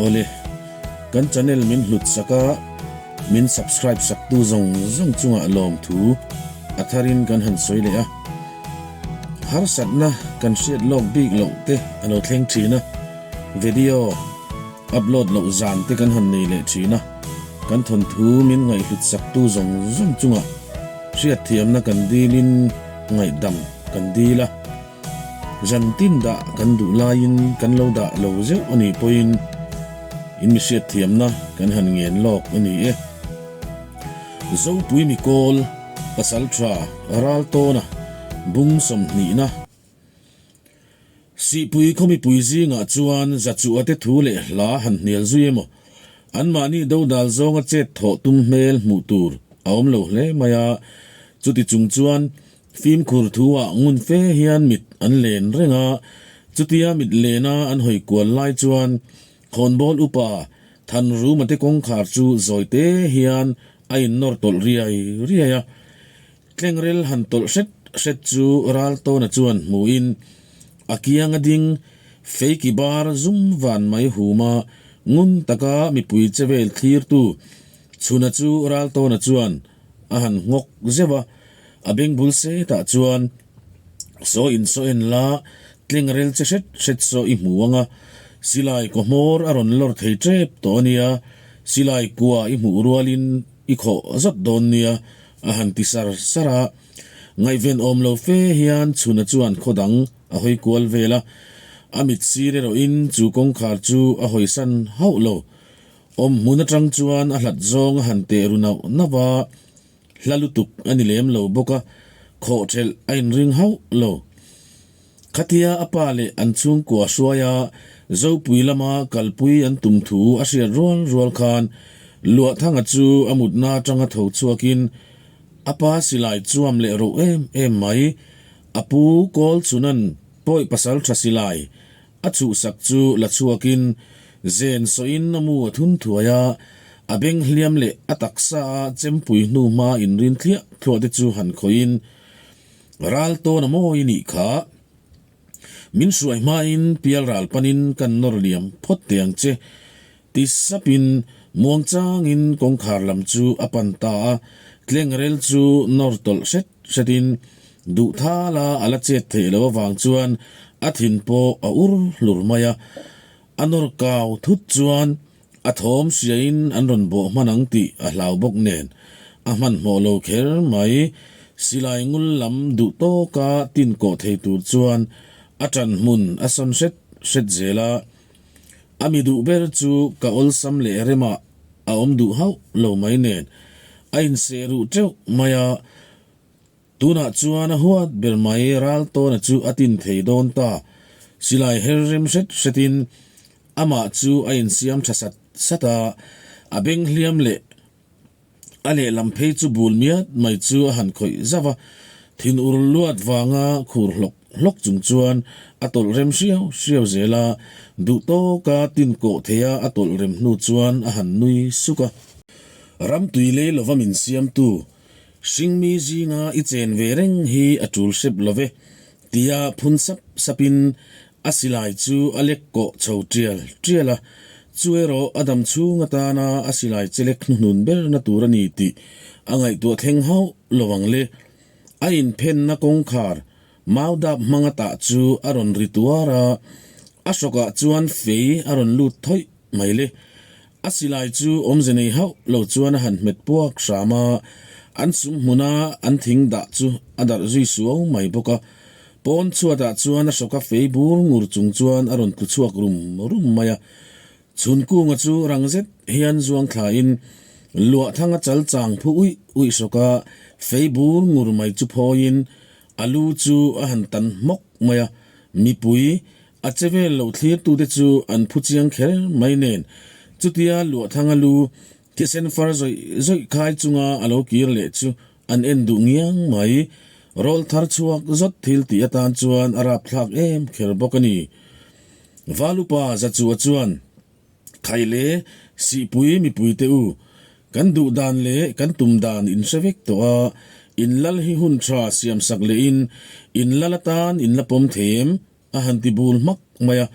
Awle, kan channel min hlut sak a, min subscribe sak tu zawng zawng chungah lawmthu a tharin kan han sawi leh a. Harsatna kan hriat lawk bik loh te a lo thleng thin a, video upload loh zan te kan han nei leh thin a, kan thawnthu min ngaihhlut sak tu zawng zawng chungah hriatthiamna kan dilin ngaihdam kan dil a. Zan tin dah kan duh laiin kan lo dah lo zeuh a nih pawhin in mi hriatthiamna kan han ngen lawk a ni e. Zopui Mikawl, Pasaltha, Raltawna, Bung sawmhnihna, Sihpui khawmipui zingah chuan Zachuate thu leh hla han hnial zui emaw, anmahni dodal zawnga chet thawh tum hmel hmuh tur a awm lo hle mai a, chuti chung chuan Fimkhur thu-ah ngun fe hian mit an len reng a, chutia mit lena an hawi kual lai chuan khawnbawl upa Thanrumate kawngkhar chu zawi te hian a innawr tawlh riai riai a. Tlengrel han tawlh hret hret chu Raltawna chuan hmuhin a kianga ding feiki bar zum van mai huma ngun taka mipui che vel thlirtu Chhuna chu Raltawna chuan a han nghawk zeuh a, a beng bul setah chuan saw in saw en la, tleng rel che hret hret saw i hmu ang a, silai kaw hmawr a rawn lawr thei tep tawh a nia, silai kua i hmuh rualin i khawh zat dawn nia, a han ti sar sar a. Ngaihven awm lo fe hian Chhuna chuan khaw dang a hawi kual vel a, a mit sir erawhin chu kawngkhar chu a hawisan hauh lo. Awm hmun atang chuan a hlat zawng a han teh ru nauh nauh a, hla lutuk a ni lem lo bawk a, khawh thelh a inring hauh lo. Khatia a pa leh an chhungkua hruaia Zopui lama kalpui an tum thu a hriat rual rual khan Luahthanga chu a mutna atanga tho chhuakin a pa silai chuam leh roh em em mai, a pu kawl chunan pawi pasal tha silai A chhuhsak chu la chhuakin zen sawiin a mu a thun thuai a, a beng hliam leh a taksa a chempui hnu hma inrin thliah thluah te chu han khawihin, Ral tawn a mawi nih kha. Min hruai hmain pial ral panin kan nawr liam phawt teh ang che, ti sapin muangchangin kawngkhar lam chu a pan ta a, tlengrel chu nawr tawlh hret hretin duh thala a la chet theih loh avang chuan a thin pawh a ur hlur mai a. A nawr kau thut chuan a thawm hriain an rawn bawh hman ang tih a hlau bawk nen a hmanhmawh lo kher mai. Silai ngul lam duh tawka tin kawh thei tur chuan a ṭan hmun a sawn hret hret zel a. A mi duh ber chu ka awlsam leh remah a awm duh hauh lo mai nen a inseh ruh teuh mai a, tunah chuan a huat ber mai Raltawna chu a tin thei dawn ta. Silai her rem hret hretin amah chu a insiam tha sat sat a, a beng hliam leh A lehlam phei chu bul miat mai chu a han khawih zauh a, thin ur luat vanga khur hlawk hlawk chung chuan a tawlh rem hriau hriau zel a, duh tawka tin kawh theia a tawlh rem hnu chuan a han nui suk a. Ramtui lei lova min siamtu, hringmi zinga i chen ve reng hi a tul hrep lo ve, tia phun sap sapin A silai chu a lek kawh chho tial tial a, chu erawh a dam chhung atana a silai chelek hnuhnun berna tur a ni tih a ngaihtuah thleng hauh lo ang le. A inphenna kawngkhar mau dap hmanga tah chu a rawn ri tuar a, a hrawkah chuan fei a rawn lut thawih mai le. A silai chu awmze nei hauh lo chuan a han hmet puak hram a, an sum hmuna an thing dah chu a darh zui suau mai bawk a. Pawn chhuatah chuan a hrawka fei bur ngur chung chuan a rawn tlu chhuak rum rum mai a. Chhun kunga chu rang zet hian zuang thlain luah thanga chal chang phu uih uih hrawka fei bur ngur mai chu phawiin a lu chu a han tan hmawk mai a. Mipui A che vel lo thlirtute chu an phu chiang kher mai nen, chutia Luahthanga lu thisen far zawih zawih khai chunga a lo kir leh chu an en duh ngiang mai. Rawl thar chhuak zawt thil tih atan chuan a rapthlak em kher bawk a ni. Valupa Zachua chuan, Khai le, Sihpui mipuite u, kan duh dan leh kan tum dan in hre vek tawh a, in lal hi hun tha siamsak lehin in lal atan in la pawm thei em? A han ti bul hmak mai a,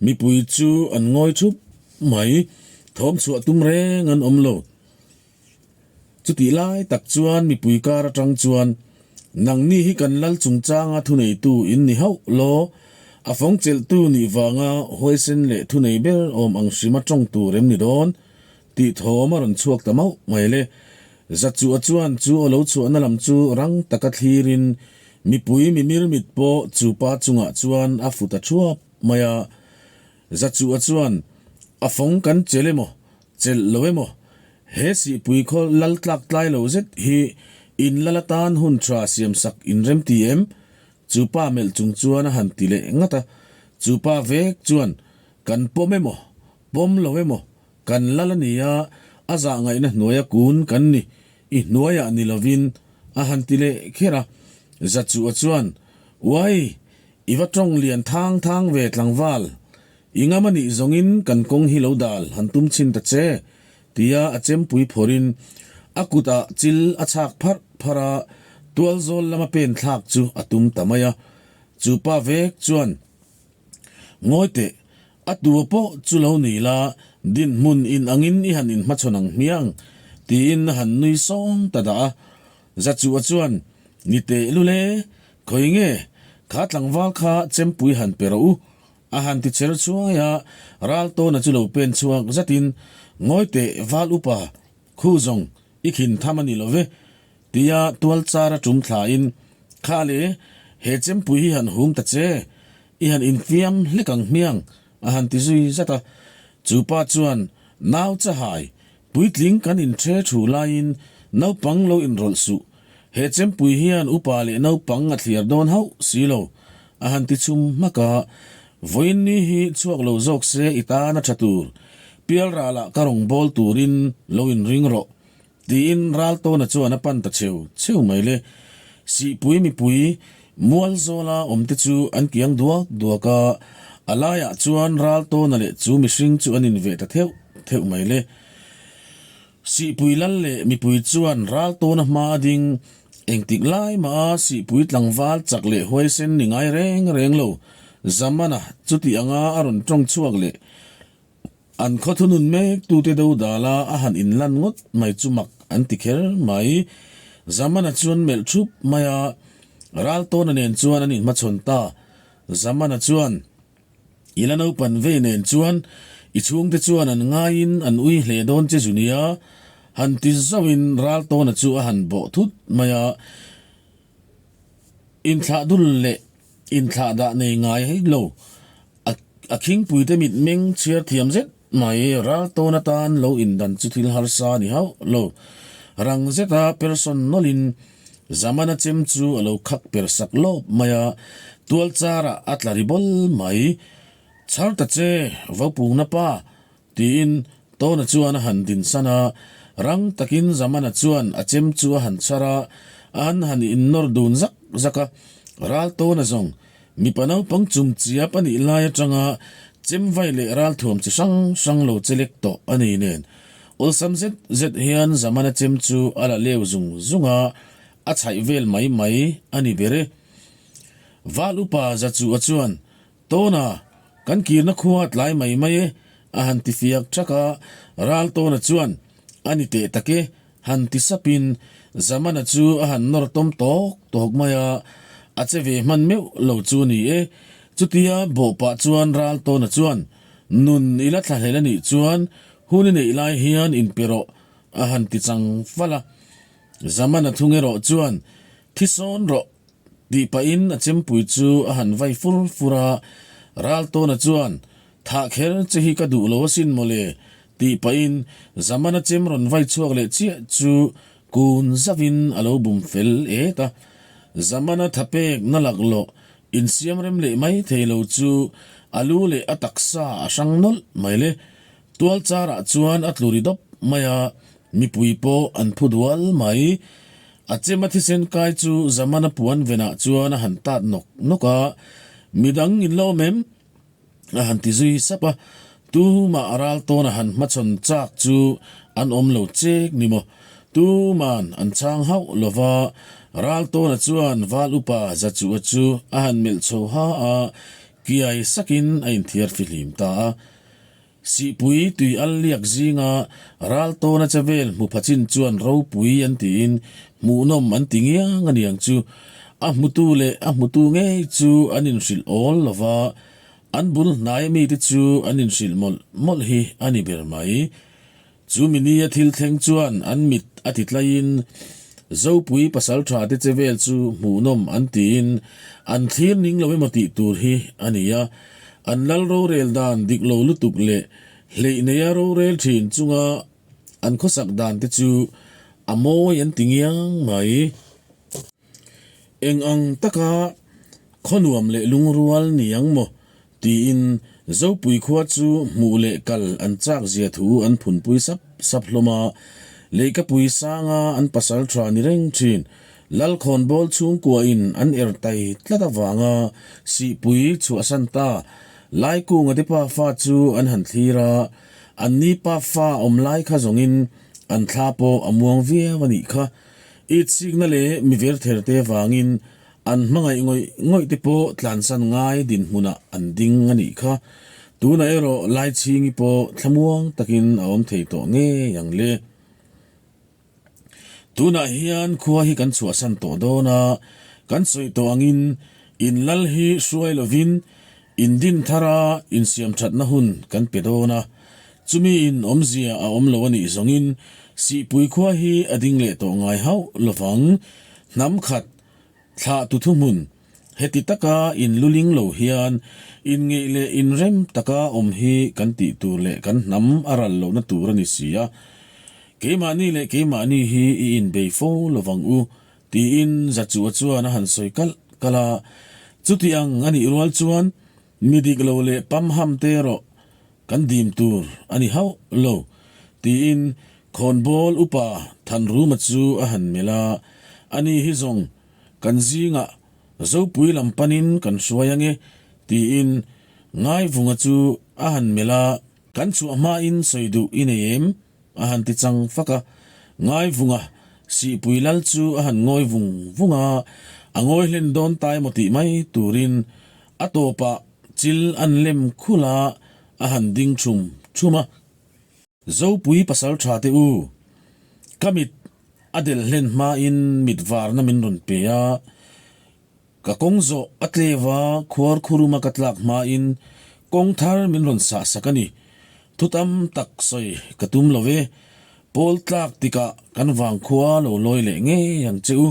mipui chu an ngawi thup mai. Thawm chhuah tum reng an awm lo. Chutih lai tak chuan mipui kar atang chuan, Nangni hi kan lal chungchanga thuneitu in ni hauh law, a fawng chelhtu nih vanga huaisen leh thunei ber awm ang hrima tawng tur em ni dawn? tih thawm a rawn chhuak ta mauh mai le. Zachuah chuan chu aw lo chhuahna lam chu rang taka thlirin mipui mimir mit pawh chu pa chungah chuan a fu ta thuap mai a. Zachuah chuan, A fawng kan chelh emaw, chelh lo emaw, he sihpui khaw lal tlak tlai lo zet hi in lal atan hun tha siamsak in rem ti em? Chu pa melh chung chuan a han ti leh ngat a. Chu pa vek chuan, Kan pawm emaw, pawm lo emaw, Kan lal a ni a, a zah ngaihna hnuaia kun kan ni, i hnuaiah ni lovin, a han ti leh kher a. Zachuha chuan, Uai, i va tawng lian thang thang ve tlangval, i ngam a nih zawngin kan kawng hi lo dal han tum chhin ta che, tia a chempui phawrhin a kutah chil a chhak pharh pharh a, tualzawl lama pen thlak chu a tum ta mai a. Chu pa vek chuan, Ngawi teh, a tua pawh chu lo ni la, dinhmun in angin i han inhmachhawn ang hmiang, tiin a han nui sawng ta dah a. Zachuha chuan, Ni teh lule, khawi nge, kha tlangval kha chempui han pe rawh u, a han ti cher chuai a, Raltawna chu lo pen chhuak zatin, Ngawi teh, val upa, khu zawng i khin tham a ni lo ve, Tia tual char a tum thlain, Kha le, he chempui hi han hum ta che, i han infiam hlek ang hmiang, a han ti zui zat a. Chu pa chuan, Nau chahai, puitling kan inṭhe thu laiin naupang lo inrawlh suh. He chempui hian upa leh naupang a thliar dawn hauh si lo, a han ti chhum hmak a. Vawiin ni hi chhuak lo zawk se i tan a ṭha tur. Pialralah ka rawngbâwl turin lo inring rawh. Tiin Raltawna chuan a pan ta cheu cheu mai le. Sihpui mipui mual zawla awmte chu an kiang duak duak a, a laiah chuan Raltawna leh chu mihring chu an inveh ta theuh theuh mai le. Sihpui lal leh mipui chuan Raltawna hma a ding engtik lai mah a Sihpui tlangval chak leh huaisen ni ngai reng reng lo Zamana chuti anga a rawn tawng chhuak leh An khaw thunun mek tute do dala a han inlan ngawt mai chu mak an ti kher mai. Zamana chuan melh thup mai a, Raltawna nen chuan an inhmachhawn ta. Zamana chuan, I la naupan vei nen chuan i chhungte chuan an ngaiin an ui hle dawn che zu nia, han ti zauhin Raltawna chu a han bawh thut mai a. Inthlah dul leh inthlah dah nei ngai lo. A khingpuite mit meng chhiar thiam zet mai ral tawn atan lo indan chu thil harsa a ni hauh lo. Rang zeta person nawlhin Zamana chem chu a lo khak per sak lawp mai a, tual charah a tla ri bawl mai. Chhar ta che, Vopungna pa! Tiin Tawna chuan a han dinsan a, rang takin Zamana chuan a chem chu a han chhar a, an han innawr dun zak zak a. Ral Tawna zawng, mipa naupang chum chiap a nih lai atanga chem vai leh ral thuam chi hrang hrang lo che lek tawh a ni nen, awlsam zet zet hian Zamana chem chu a la leu zung zung a, a chhaih vel mai mai a ni ber e. Val upa Zachuha chuan Tawna, kan kirna khua a tlai mai mai e, a han ti fiak thak a, Ral Tawna chuan, A ni teh tak e, han ti sapin Zamana chu a han nawr tawm tawk tawk mai a, a che ve hman meuh lo chu a ni e. Chutia bawh pah chuan Ral Tawna chuan, Nun i la thlahlel a nih chuan hun i neih lai hian inpe rawh, a han ti chang fal a. Zamana thung erawh chuan, Thi sawn rawh, Tih pahin a chempui chu a han vai fur fur a, Raltawna chuan, Thah kher che hi ka duh lo asin mawle, tih pahin Zamana chem rawn vai chhuak leh chiah chu kun zauhin a lo bum fel et a. Zamana thapek na laklawh insiam rem leh mai thei lo chu a lu leh a taksa a hrang nawlh mai le. Tual charah chuan a tlu ri dawp mai a, mipui pawh an phu dual mai. A chem a thisen kai chu Zamana puan venah chuan a han tat nawk nawk a, Midang in la awm em? a han ti zui sap a, tumah a ral tawn a han hmachhawn chak chu an awm lo chek ni maw? Tuman an chhang hauh lo va, ral tawna chuan val upa Zachuha chu a han melh chho ha a, kiai sakin a inthiar fihlim ta a. Sihpui tui al liak zinga ral tawna che vel hmu pha chin chuan ropui an tiin hmuhnawm an ti ngiang a niang chu. A hmutu leh a hmutu ngei chu an inhrilh awl lo va, an bul hnai mite chu an inhrilh mawlh mawlh hi a ni ber mai. Chu mi nia thil thleng chuan an mit a ti tlaiin Zopui pasaltha te che vel chu hmuhnawm an tiin an thlir ning lo emaw tih tur hi a ni a. An lal rorel dan dik lo lutuk leh hleih neia rorel thin chunga an khawsak dan te chu a mawi an ti ngiang mai. Eng ang taka khawnuam leh lungrual ni ang maw? Tiin Zopui khua chu hmuh leh kal an chak zia thu an phunpui sap sap hlawm a, Leikapui sanga an pasal tha ni reng thin. Lalkhawnbawl chhungkuain an er tai tlat avanga Sihpui chhuahsan ta Laikunga te pafa chu an han thlir a, an ni pafa awm lai kha zawngin an thla pawh a muang viau a nih kha. Itsikna leh mi verther te vangin An hmangaih ngawih ngawih te pawh tlansan ngai dinhmunah an ding a nih kha. Tunah erawh Laichhingi pawh thlamuang takin a awm thei tawh ngei ang le. Tunah hian khua hi kan chhuahsan tawh dawn a, kan sawi tawh angin in lal hi hruai lovin in din thara insiamthatna hun kan pe dawn a, chumi in awmzia a awm lo a nih zawngin Sihpui khua hi a ding leh tawh ngai hauh lovang. Hnam khat Thlah tu thuhmun, heti taka in luling lo hian inngeih leh inrem taka awm hi kan tih tur leh kan hnam a ral lohna tur a ni si a. Keimahni leh keimahni hi i inbei fo lovang u, tiin Zachua chuan a han sawi kalh kalh a. Chuti ang a nih rual chuan mi dik lo leh pamham te erawh kan dim tur a ni hauh lo, tiin Khawnbawl upa Thanruma chu a han melh a, Ani hi zawng kan zingah Zopui lam panin kan hruai ange, tiin Ngaivunga chu a han melh a. Kan chhuah hmain sawi duh i nei em? a han ti chang fak a. Ngaivunga Sihpui lal chu a han ngawi vung vung a, a ngawi hlen dawn ta emaw tih mai turin a tawpah chil an lem khulh a, a han ding chum chum a. Zopui pasal tha te u, ka mit a del hlen hmain mit varna min rawn pe a, ka kawng zawh a tlev a, khuar khuruma ka tlak hmain kawng thar min rawn sah sak a ni. Thu tam tak sawi ka tum lo ve, pawl tlak tikah kan vangkhua lo lawi leh ngei ang che u.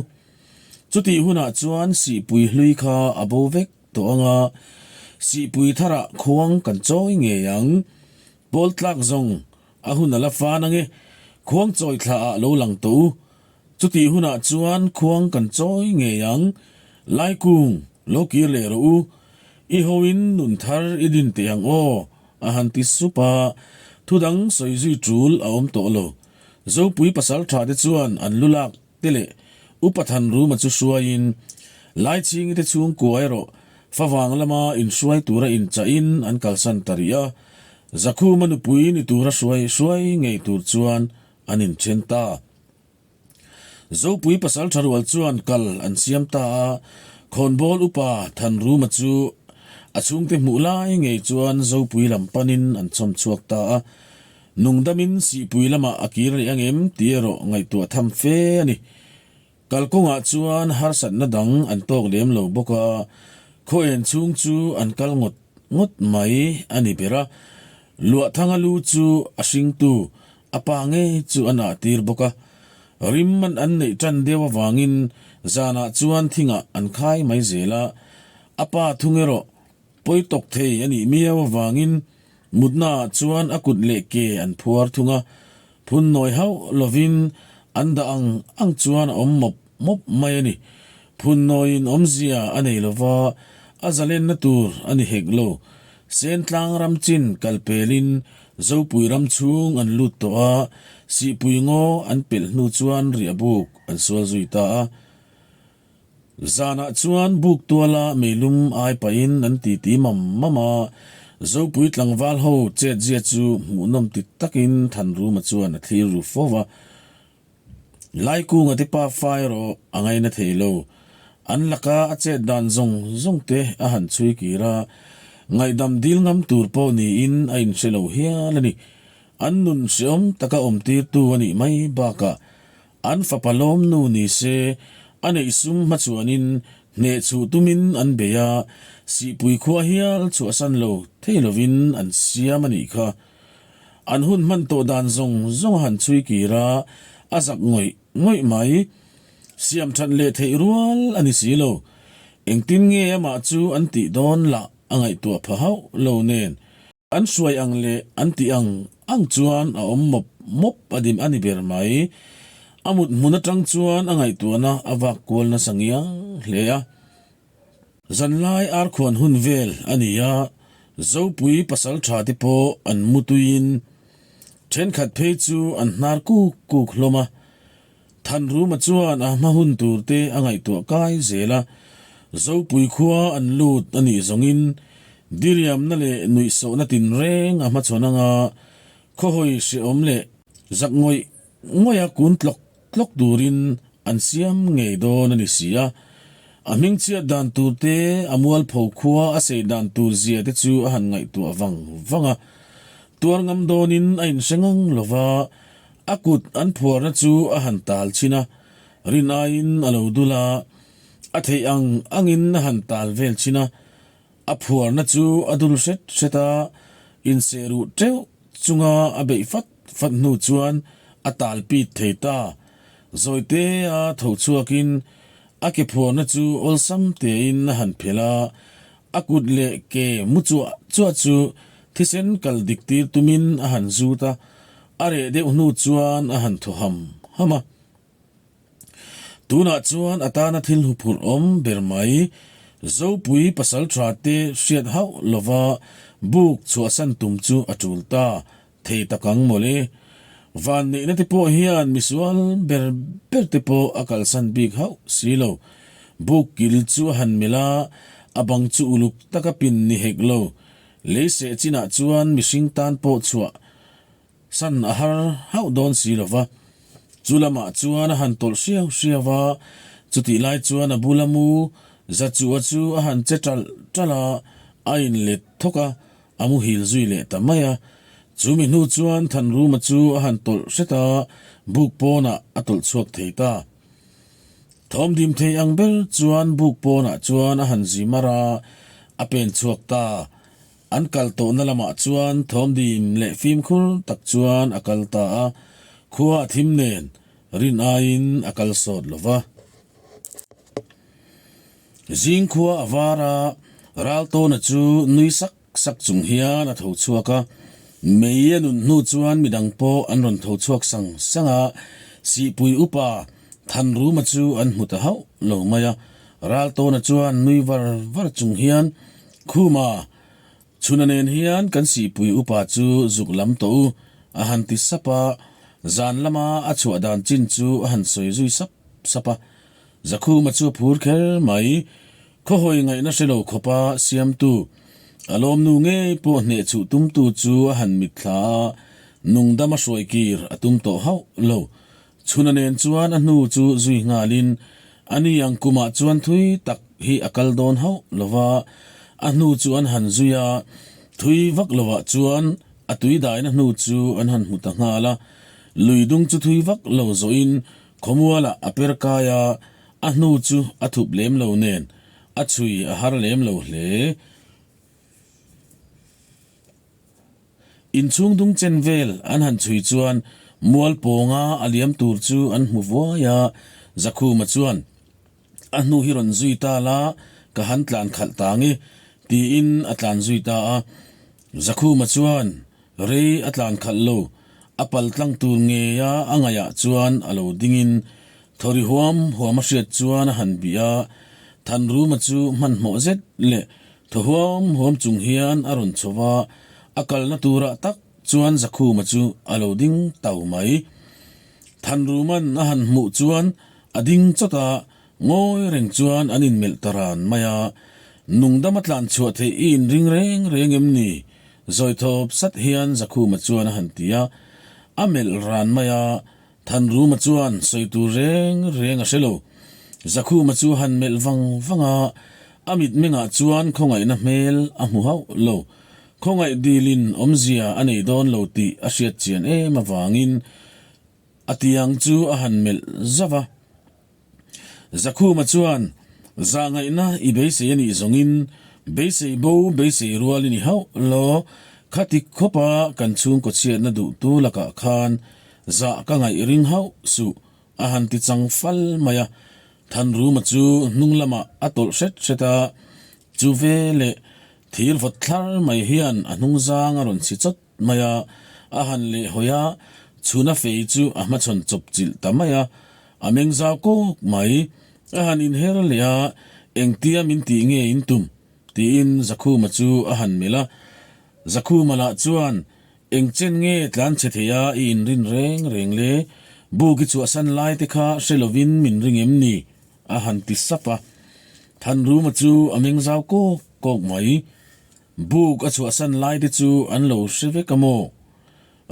Chutih hunah chuan sihpui hlui kha a bo vek tawh ang a, sihpui tharah khuang kan chawi ngei ang. Pawl tlak zawng a hun a la fan ang e, khuang chawi thla ah lo lang tawh u. Chutih hunah chuan khuang kan chawi ngei ang, Laikung, lo kir leh rawh u. I hoin nun thar i din teh ang aw, a han ti sup a, thu dang sawi zui tul a awm tawh lo. Zopui pasal tha te chuan an lu lak te leh Upa Thanruma chu hruaiin Laichhingi te chhungkua erawh favang lama inhruai tura inchahin an kalsan ta rih a, Zakhuma nupui ni tura hruai hruai ngei tur chuan an inthen ta. Zopui pasal tha rual chuan kal an siam ta a, Khawnbawl Upa Thanruma chu a chhungte hmuh lai ngei chuan Zopui lam panin an chawm chhuak ta a. Nungdamin Sihpui lamah a kir leh angem tih erawh ngaihtuah tham fe a ni. Kalkawngah chuan harsatna dang an tawk lem lo bawk a, khaw en chhung chu an kal ngawt ngawt mai a ni ber a. Luahthanga lu chu a hringtu a pa ngei chu a nah tir bawk a. Rim man an neih tan deuh avangin zanah chuan thingah an khai mai zel a, a pa thung erawh pawi tawk thei a nih miau avangin Mutnaah chuan a kut leh ke an phuar thung a, phun nawi hauh lovin an dah ang ang chuan a awm mawp mawp mai a ni. Phun nawiin awmzia a nei lova, a zalenna tur a ni hek lo. Sentlang ram chin kal pelin Zopui ram chhung an lut tawh a, Sihpui ngaw an pelh hnu chuan riah buk an sual zui ta a. Zanah chuan buk tuala meilum ai pahin an titi mam mam a, Zopui tlangval ho chetzia chu hmuhnawm ti takin Thanruma chuan a thlir ru fo va. Laikunga te pa fa erawh a ngaina thei lo. An laka a chet dan zawng zawng te a han chhui kir a. Ngaihdam dil ngam tur pawh niin a inhre lo hial a ni. An nun hreawm taka awmtirtu a nih mai bakah an fapa lawmnu ni se a neih sum hmachhuanin hneh chhuh tumin an bei a, sihpui khua hial chhuahsan lo thei lovin an siam a nih kha. An hun hman tawh dan zawng zawng a han chhui kir a, a zak ngawih ngawih mai. Siam that leh theih rual a ni si lo. Engtin nge amah chu an tih dawn lah a ngaihtuah pha hauh lo nen. An hruai ang leh an tih ang ang chuan a awm mawp mawp a dim a ni ber mai. A mut hmun atang chuan a ngaihtuahna a vak kual nasa ngiang hle a. Zanlai arkhuan hun vel a ni a, Zopui pasal tha te pawh an mu tuiin thenkhat phei chu an hnar kuk kuk hlawm a. Thanruma chuan a hma hun tur te a ngaihtuah kai zel a, Zopui khua an lut a nih zawngin diriamna leh nuihsawhna tinreng a hmachhawn anga khawhawi hrehawm leh zak ngawih ngawih a kun tlawk tlawk turin an siam ngei dawn a ni si a. A hmingchhiat dan tur te, a mualpho khua a sei dan tur zia te chu a han ngaihtuah vang vang a. Tuar ngam dawnin a inhre ngang lo va, A kut an phuarna chu a han tal chhin a, rin aiin a lo dul a, a theih ang angin a han tal vel chhin a, a phuarna chu a dul hret hret a, inseh ruh teuh chunga a beih fat fat hnu chuan a tal pit thei ta. Zawite a tho chhuakin a ke phuarna chu awlsam tein a han phelh a, a kut leh ke mu chuah chuah chu thisen kal dik tir tumin a han zut a, A reh deuh hnu chuan a han thaw ham ham a. Tunah chuan a tana thil huphurh awm ber mai, Zopui pasal tha te hriat hauh lova buk chhuahsan tum chu a tul ta thei tak ang mawle. Vanneihna te pawh hian misual ber ber te pawh a kalsan bik hauh si lo. Buk kil chu a han melh a, a bang chu uluk taka pin ni hek lo. Lei seh chinah chuan mihring tan pawh chhuah San a har hauh dawn si lo va, chu lamah chuan a han tawlh hriau hriau a, chutih lai chuan a bula mu Zachua chu a han che ṭalh ṭalh a, a inlet thawk a, a muhil zui leh ta mai a. Chu mi hnu chuan Thanruma chu a han tawlh hret a, buk pawnah a tawlh chhuak thei ta. Thawmdim thei ang ber chuan buk pawnah chuan a han zi mar a, a pen chhuak ta. An kal tawhna lamah chuan thawmdim leh fimkhur tak chuan a kal ta a, khua a thim nen rin aiin a kal sawt lo va. Zing khua a var a, Raltawna chu nui sak sak chung hian a tho chhuak a, mei a nun hnu chuan midang pawh an rawn tho chhuak sang sang a, Sihpui upa Thanruma chu an hmu ta hauh lo mai a, Raltawna chuan nui var var chung hian Khuma, chhuna nen hian kan sihpui upa chu zuk lam tawh u, a han ti sap a, zan lama a chhuah dan chin chu a han sawi zui sap sap a. Zakhuma chu a phur kher mai, khawhawi ngaihna hre lo khawpa siamtu, a lawmnu ngei pawh hneh chhuh tumtu chu a han mitthla a, nungdama hruai kir a tum tawh hauh lo. Chhuna nen chuan a hnu chu zui nghalin a ni ang kumah chuan thui tak hi a kal dawn hauh lo va, a hnu chu an han zui a, thui vak lovah chuan a tui daina hnu chu an han hmu ta nghal a, lui dung chu thui vak lo zawhin khawmualah a per kai a, a hnu chu a thup lem lo nen a chhui a har lem lo hle. Inchhung dung chen vel an han chhui chuan mual pawnga a liam tur chu an hmu vuai a, Zakhuma chuan, A hnu hi rawn zui ta la, ka han tlan khalh ta nge, tiin a tlan zui ta a. Zakhuma chuan rei a tlan khalh lo, a pal tlang tur ngeia a ngaihah chuan a lo dingin Thawri huam huam a hriat chuan a han bih a, Thanruma chu hmanhmawh zet leh thaw huam huam chung hian a rawn chho va, a kalna turah tak chuan Zakhuma chu a lo ding tau mai. Thanruma'n a han hmuh chuan a ding chawt a, ngawi reng chuan an inmelh ta ran mai a, Nungdama tlan chhuah theih i inring reng reng em ni? Zawi thawp sat hian Zakhuma chuan a han ti a, a melh ran mai a, Thanruma chuan sawi tur reng reng a hre lo. Zakhuma chu a han melh vang vang a, A mitmengah chuan khawngaihna hmel a hmu hauh lo. Khawngaih dilin awmzia a nei dawn lo tih a hriat chian em avangin a tiang chu a han melh zauh a. Zakhuma chuan, Zahngaihna i beisei a nih zawngin beisei bo beisei rual i ni hauh lo. Khati khawpa kan chhungkaw chhiatna duhtu lakah khan zah ka ngaih ring hauh suh. A han ti chang fal mai a, Thanruma chu hnung lamah a tawlh hret hret a, chu ve leh thir vawt thlar mai hian a hnung zang a rawn chhi chawt mai a, a han leh hawi a, chhuna fei chu a hmachhawn chawp chilh ta mai a, a meng zau kawk mai, a han inher leh a, engtia min tih nge in tum? tiin Zakhuma chu a han melh a, Zakhuma lah chuan Eng chen nge tlan chhe thei a i inrin reng reng le? Buk i chhuahsan lai te kha hre lovin min ring em ni? a han ti sap a. Thanruma chu a meng zau kawk kawk mai. Buk a chhuahsan lai te chu an lo hre vek a maw?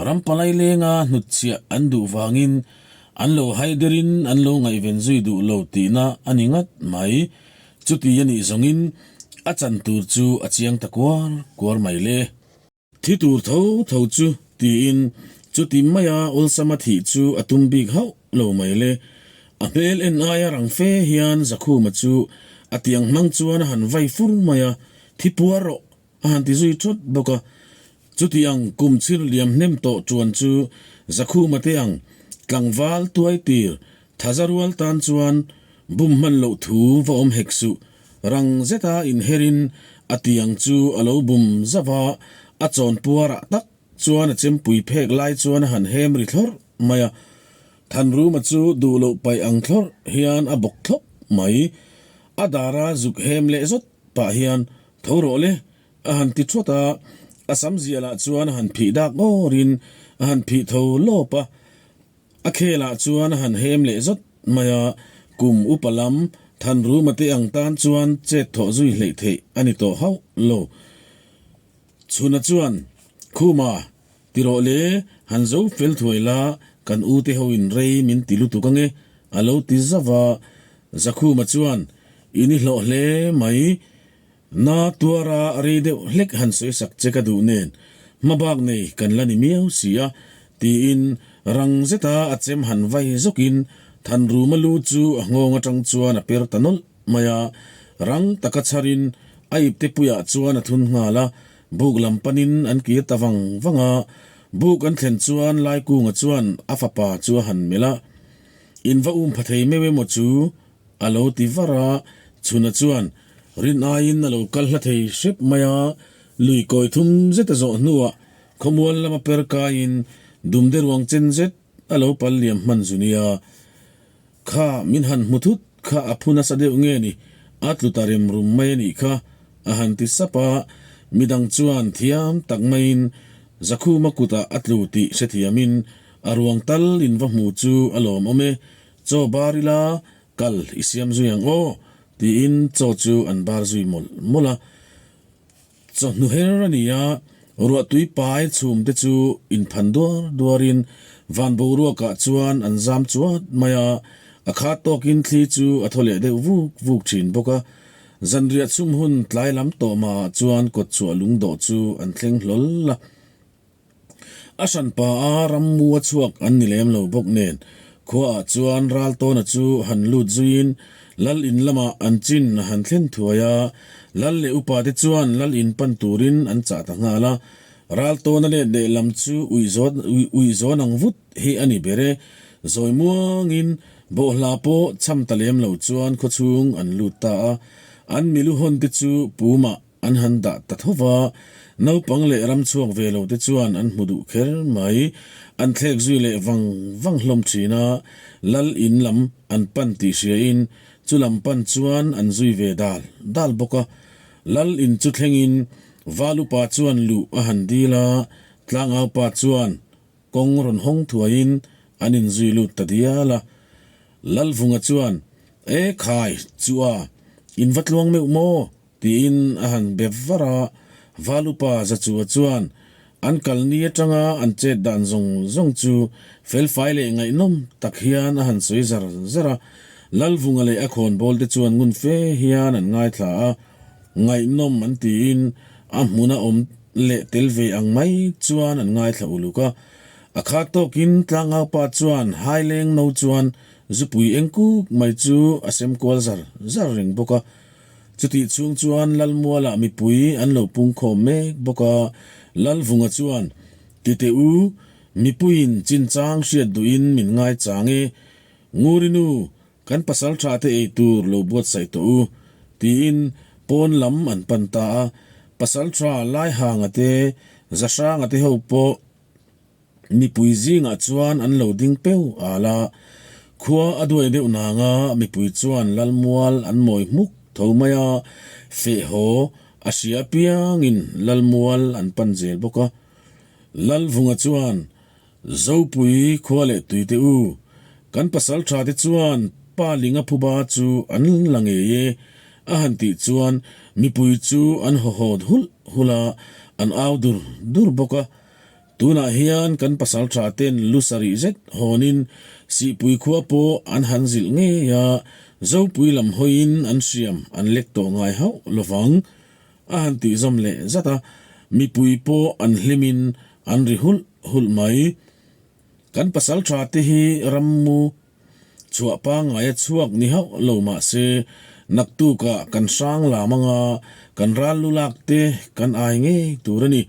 Ram palai lenga hnutchhiah an duh vangin an lo haiderin an lo ngaihven zui duh lo tihna a ni ngat mai. Chuti a nih zawngin a chan tur chu a chiang ta kuar kuar mai le. Thi tur tho tho chu tiin chuti maia awlsama thih chu a tum bik hauh lo mai le. A hmel en aia rang fe hian Zakhuma chu a tiang hmang chuan a han vai fur mai a, thi puar rawh a han ti zui thawt bawk a. Chuti ang kum chhir liam hnem tawh chuan chu Zakhuma te ang tlangval tuai tir thaza rual tan chuan bum hman loh thu va awm hek suh. Rang zeta inherin a tiang chu a lo bum zauh a, a chawn puarah tak chuan a chempui phek lai chuan a han hem ri thlawrh mai a. Thanruma chu duh loh paih ang thlawrh hian a bawk thlawp mai. A dara zuk hem leh zawt pah hian, Tho rawh le, a han ti thawt a, a sam zialah chuan a han phih dak ngawrin a han phih tho lawp a. A khelah chuan a han hem leh zawt mai a, kum upa lam Thanruma te ang tan chuan chet thawh zui hleih theih a ni tawh hauh lo. Chhuna chuan, Khuma, ti rawh le, han zo fel thuai la, kan u te hoin rei min ti lutuk ange, a lo ti zauh a. Zakhuma chuan, I ni hlawh hle mai, Na tuara rei deuh hlek han sawi sak che ka duh nen, hmabak nei kan la ni miau si a, tiin rang zeta a chem han vai zawkin Thanruma lu chu a nghawng atang chuan a per ta nawlh mai a, rang taka chharin a ipte puiah chuan a thun nghal a, buk lam panin an kir ta vang vang a, buk an thlen chuan Laikunga chuan a fapa chu a han melh a, In va um pha thei meuh emaw chu? A lo ti var a, Chhuna chuan rin aiin a lo kal hla thei hrep mai a, lui kawi thum zet a zawh hnuah khawmual lama per kaiin dumde ruang chen zet a lo pal liam hman zu nia. Kha min han hmu thut kha a phu nasa deuh nge ni, a tlu ta rem rum mai a nih kha, a han ti sap a, midang chuan thiam tak maiin Zakhuma kutah a tlu tih hrethiamin a ruang tal in va hmu chu a lawmawm e, Chaw bar ila kal i siam zui ang aw, tiin chaw chu an bar zui mawlh mawlh a. Chawhnu her a ni a, ruahtui pai chhum te chu inphan duar duarin van boruakah chuan an zam chuat mai a, a khat tawkin thli chu a thaw leh deuh vuk vuk thin bawk a. Zanriah chhum hun tlai lam tawh mahah chuan kawtchhuah lungdawh chu an thleng hlawl a. A hranpa a rammu a chhuak an ni lem lo bawk nen khuaah chuan Raltawna chu han lut zuiin Lal in lamah an chin a han thlen thuai a, Lal leh upa te chuan Lal in pan turin an chah ta nghal a. Raltawna let lehlam chu uih zawn ang vut hi a ni ber e. Zawi muangin bawhhla pawh cham ta lem lo chuan khawchhung an lut ta a, an milu hawn te chu pumah An han dah ta tho va, naupang leh ram chhuak ve lo te chuan an hmu duh kher mai. An thlek zui leh vang vang hlawm thin a, Lal in lam an pan tih hriain chu lam pan chuan an zui ve dal dal bawk a. Lal in chu thlengin Val upa chuan luh a han dil a, Tlangau pa chuan kawng rawn hawng thuaiin an inzui lut ta dial a. Lalvunga chuan, E khai, chu a, in va tluang meuh maw? Tiin a han be var a, Valupa Zachua chuan an kal ni atanga an chet dan zawng zawng chu felfai leh ngaihnawm tak hian a han sawi zar zar a. Lalvunga leh a khawnbawl te chuan ngun fe hian an ngaithla a, ngaihnawm an tiin a hmuna awm leh tel ve ang mai chuan an ngaithla uluk a. A khat tawkin tlangaupa chuan haileng no chuan zupui eng kuk mai chu a sem kual zar zar reng bawk a. Chutih chhung chuan Lalmualah mipui an lo pungkhawm mek bawk a, Lalvunga chuan, Tite u, mipuiin chinchang hriat duhin min ngaichang e, Ngurinu, kan pasal tha te ei tur lo buatsaih tawh u, tiin pawn lam an pan ta a. Pasal tha Laihanga te, Zahranga te ho pawh mipui zingah chuan an lo ding peu al a. Khua a duai deuh nanga mipui chuan Lalmual an mawi hmuk tho mai a, feh haw a hria apiangin Lalmual an pan zel bawk a. Lalvunga chuan Zopui khua leh tuite u, kan pasal tha te chuan Pa Linga phuba chu an la ngei e, a han tih chuan mipui chu an hawhawt hulh hulh a, an au dur dur bawk a. Tunah hian kan pasal tha ten lu sarih zet hawnin Sihpui khua pawh an han zilh ngei a, Zopui lam hawiin an hriam an lek tawh ngai hauh lovang. A han tih zawm leh zat a, mipui pawh an hlimin an ri hulh hulh mai. Kan pasal tha te hi rammu chhuah pangngai a chhuak ni hauh lo mah se, naktukah kan hrang lam anga kan ral lu lak te kan ai ngei tur a ni.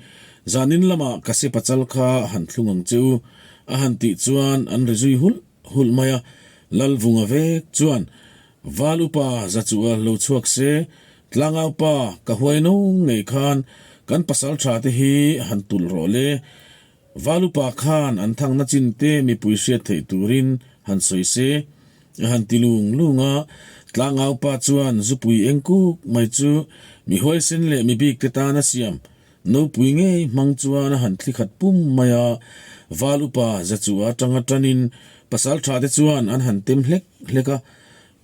Zanin lamah ka se pachal kha han thlung ang che u, a han tih chuan an ri zui hulh hulh mai a. Lalvunga vek chuan Val upa Zachua lo chhuak se, Tlangau pa, ka huai no ngei khan kan pasal tha te hi han tulh rawh le. Val upa khan an thangna chin te mipui hriat theih turin han sawi se, a han ti lung lung a. Tlangau pa chuan zupui eng kuk mai chu mi huaisen leh mi bik te tan a siam nopui ngei hmang chuan a han thli khat pum mai a. Val upa Zachua atanga tanin pasal tha te chuan an han tem hlek hlek a.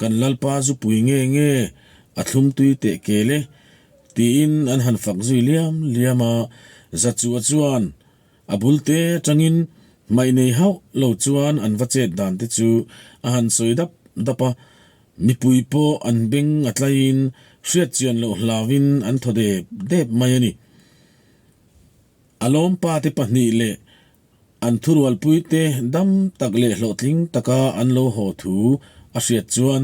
Kan Lalpa zupui nge nge a thlum tui teh kel e, tiin an han fak zui liam liam a. Zachua chuan a bul te atangin hmaih nei hauh lo chuan an va chet dan te chu a han sawi dap dap a. Mipui pawh an beng a tlaiin hriat chian loh hlauin an thaw dep dep mai a ni. A lawmpa te pahnih leh An thurualpuite dam tak leh hlawhtling taka an lo haw thu a hriat chuan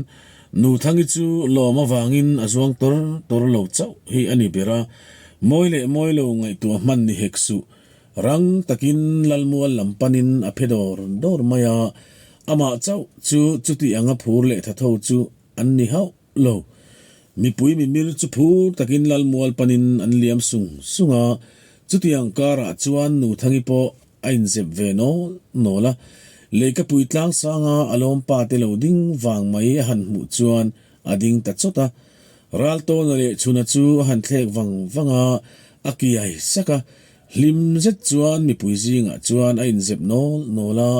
Nuthangi chu lawm avangin a zuang tawr tawr lo chauh hi a ni ber a, mawi leh mawi lo ngaihtuah hman ni hek suh. Rang takin Lalmual lam panin a phe dawr dawr mai a, amah chauh chu chuti anga phur leh thatho chu an ni hauh lo. Mipui mimir chu phur takin Lalmual panin an liam sung sung a, chutiang karah chuan Nuthangi pawh a inzep ve nawl nawl a. Leikapui tlangsanga a lawmpa te lo ding vang mai a han hmuh chuan a ding ta chawt a. Raltawna leh Chhuna chu a han thlek vang vang a, a kiai sak a. Hlim zet chuan mipui zingah chuan a inzep nawl nawl a.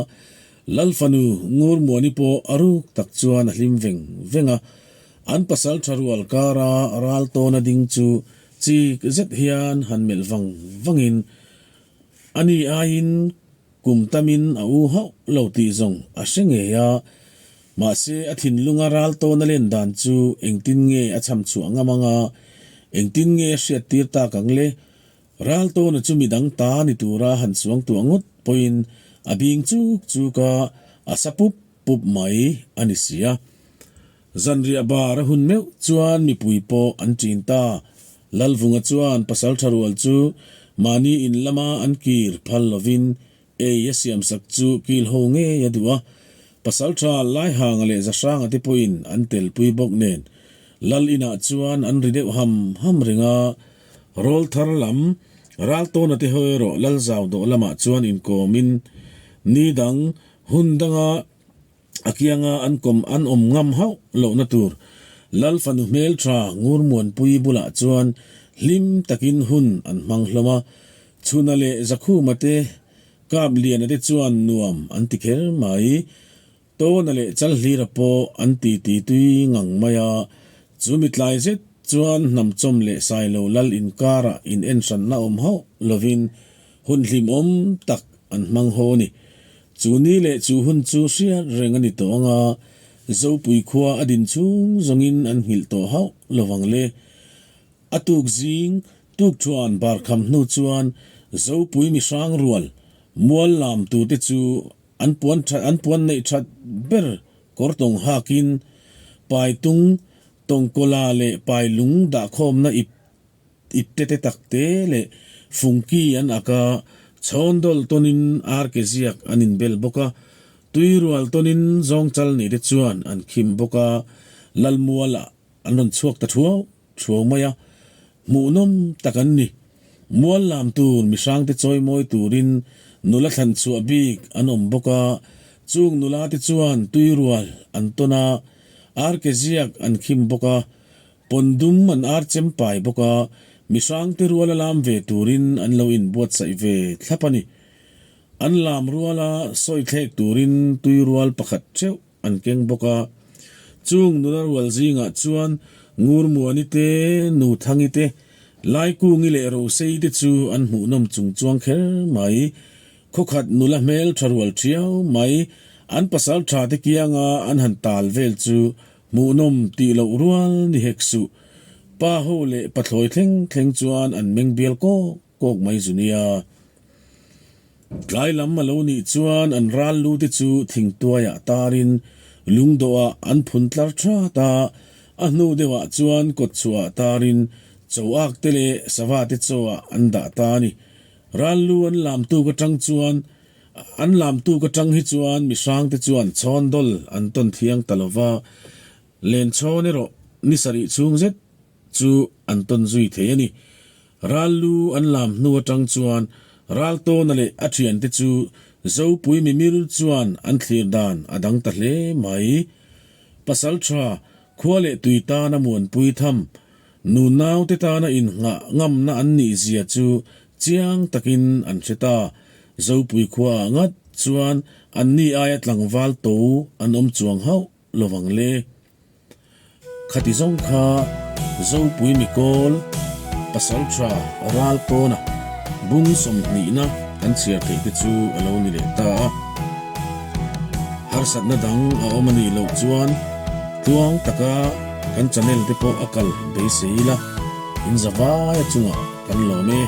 Lalfanu Ngurmuani pawh a ruk tak chuan a hlim veng veng a, an pasal tha rual kara ral tawna ding chu chik zet hian han melh vang vangin ani aiin kum tamin a u hauh lo tih zawng a hre ngei a, mahse a thinlunga ral tawna len dan chu engtin nge a cham chhuah ngam anga engtin nge a hriattir tak ang le? Raltawna chu midang ta ni tura han chuang tuah ngawt pawhin a bing chuk chuk a, a sa pup pup mai a ni si a. Zanriah bar a hun meuh chuan mipui pawh an ṭin ta. Lalvunga chuan pasal ṭha rual chu mahni in lama an kir phal lovin ei a siamsak chu kil ho ngei a duh a. Pasal ṭha Laihanga leh Zahranga te pawhin an telpui bawk nen Lal inah chuan an ri deuh ham ham reng a. Rawl thar lam, Raltawna te ho erawh Lalzau dawh lamah chuan inkawmin ni dang hun danga a kianga an kawm an awm ngam hauh lohna tur Lal fanu hmeltha Ngurmuanpui bulah chuan hlim takin hun an hmang hlawm a. Chhuna leh Zakhuma te, Kapliana te chuan nuam an ti kher mai. Tawna leh Chalhlira pawh an ti ti tui ngang mai a, chu mi tlai zet chuan hnamchawm leh Sailo lal inkarah in enhranna awm hauh lovin hun hlimawm tak an hmang haw a ni. Chu ni leh chu hun chu hriat reng a ni tawh ang a, Zopui khua a din chhung zawngin an nghilh tawh hauh lovang le. A tuk zing tuk chuan barkham hnu chuan Zopui mihrang rual mual lam tute chu an puan that an puan neih that ber kawr tawng hakin Paitung tawngkawla leh Pailung dahkhawmna ip Ipte te tak te leh fungki an ak a, chhawndawl tawnin arke ziak an inbel bawk a, tui rual tawnin zawngchal nei te chuan an khim bawk a, Lalmualah an rawn chhuak ta thuau thuau mai a, hmuhnawm tak an ni. Mual lam tur mihrangte chawimawi turin nula thlan chhuah bik an awm bawk a, chung nula te chuan tui rual an tawn a, arke ziak an khim bawk a, Pawn dum an ar chem pai bawk a, mihrangte ruala lam ve turin an lo inbuatsaih ve thlap a ni. An lam ruala sawi thlek turin tui rual pakhat theuh an keng bawk a. Chung nula rual zingah chuan Ngurmuani te, Nuthangi te, Laikungi leh Rosei te chu an hmuhnawm chung chuang kher mai. Khawkhat nula hmel tha rual thiau mai, an pasal tha te kianga an han tal vel chu Hmuhnawm tih loh rual ni hek suh. Pa ho leh pathlawi thleng thleng chuan an meng bial kawk kawk mai zu nia. Tlai lam a lo nih chuan an ral lu te chu thingtuaiah tarin lungdawhah an phun tlar that a, a hnu deuhah chuan kawtchhuahah tarin choak te leh sava te chawah an dah ta a ni. Ral lu an lam tuk atang chuan An lam tuk atang hi chuan mihrangte chuan chhawndawl an tawn thiang ta lo va, lenchhawn erawh ni sarih chhung zet chu an tawn zui thei a ni. Ral lu an lam hnu atang chuan Raltawna leh a thiante chu Zopui mimir chuan an thlir dan a dang ta hle mai. Pasaltha khua leh tui tana muanpui tham, nunaute tana innghah ngamna an nih zia chu chiang takin an hre ta. Zopui khuaah ngat chuan anni aia tlangval to an awm chuang hauh lovang le. Khati zawng kha Zopui mikawl pasaltha ral tawna bung sawmhnihna kan chhiar theih te chu a lo ni leh ta a. Harsatna dang a awm a nih loh chuan tluang taka kan channel te pawh a kal beisei ila, in za vaia chungah kan lawm e.